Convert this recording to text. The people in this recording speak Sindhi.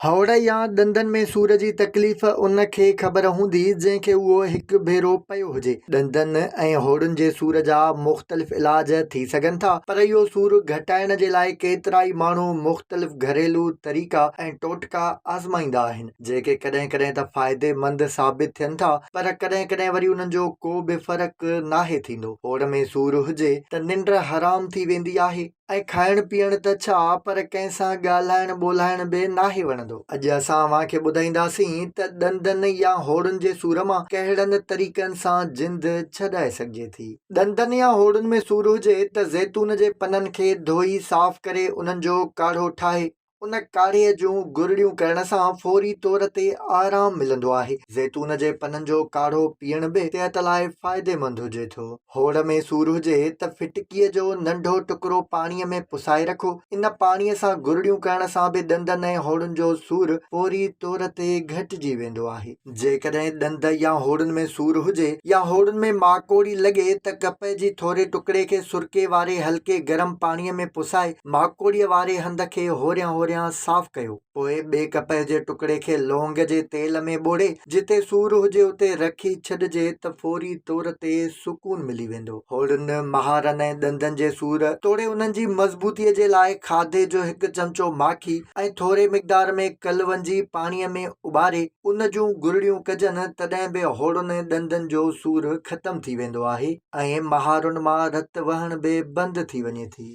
هوڙ يا ڏندن ۾ سور جي تڪليف ان کي خبر هوندي جنهن کي اهو هڪ ڀيرو پيو هجي. ڏندن ۽ هوڙن جي سور جا مختلف علاج ٿي سگهن ٿا پر اهو سور گهٽائڻ جي لاء ڪيترائي ماڻهو مختلف گهريلو طريقا ۽ ٽوٽڪا آزمائيندا آهن جيڪي ڪڏهن ڪڏهن ته فائديمند ثابت ٿين ٿا پر ڪڏهن ڪڏهن وري انهن جو ڪو به فرق ناهي ٿيندو. هوڙ ۾ سور هجي ته ننڊ حرام ٿي ويندي آهي. ۽ کائڻ پيئڻ ته ڇا پر ڪنهن سان ڳالهائڻ ٻولهائڻ به ناهي وڻندو. اڄ اسان اوهان کي ٻڌائينداسين ته ڏندن يا هوڙن جي سور مان ڪهڙن طريقن سان جند ڇڏائي سگهجي ٿي. ڏندن يا هوڙن ۾ سور هجي ته زيتون جي پنن کي ڌوئي صاف ڪري انهن جو ڪاڙهو ٺاهي ان ڪاڙهي جون گرڙيون ڪرڻ سان فوري طور تي آرام ملندو آهي. زيتون جي پنن جو ڪاڙهو پيئڻ به صحت لاء فائديمند هجي ٿو. هوڙ ۾ سور هجي ته ڦٽڪيء جو ننڍو ٽڪرو پاڻيء ۾ پسائي رکو. ان پاڻيء سان گرڙيون ڪرڻ سان به ڏندن ۽ هوڙن جو سور فوري طور تي گهٽجي ويندو آهي. جيڪڏهن ڏند يا هوڙن ۾ سور هجي يا هوڙن ۾ ماڪوڙي لڳي ته ڪپهه جي ٿوري ٽڪڙي کي سرڪي واري هلڪي گرم پاڻيء ۾ پسائي ماڪوڙيء واري هنڌ کي هوريان هوريان صاف ڪيو. پوء ٻئي ڪپهه جي ٽڪڙي کي لونگ جي تيل ۾ ٻوڙي جتي سور هجي اتي رکي ڇڏجي ته فوري طور تي سڪون ملي ويندو. هوڙن، مهارن ۽ ڏندن جي سور توڙي انهن جي مضبوطيء جي لاء کاڌي جو هڪ چمچو ماکي ۽ ٿوري مقدار ۾ ڪلونجي پاڻيء ۾ اٻاري ان جون گرڙيون ڪجن تڏهن به هوڙن ۽ ڏندن جو سور ختم ٿي ويندو آهي ۽ مهارن مان رت وهڻ به بند ٿي وڃي ٿي.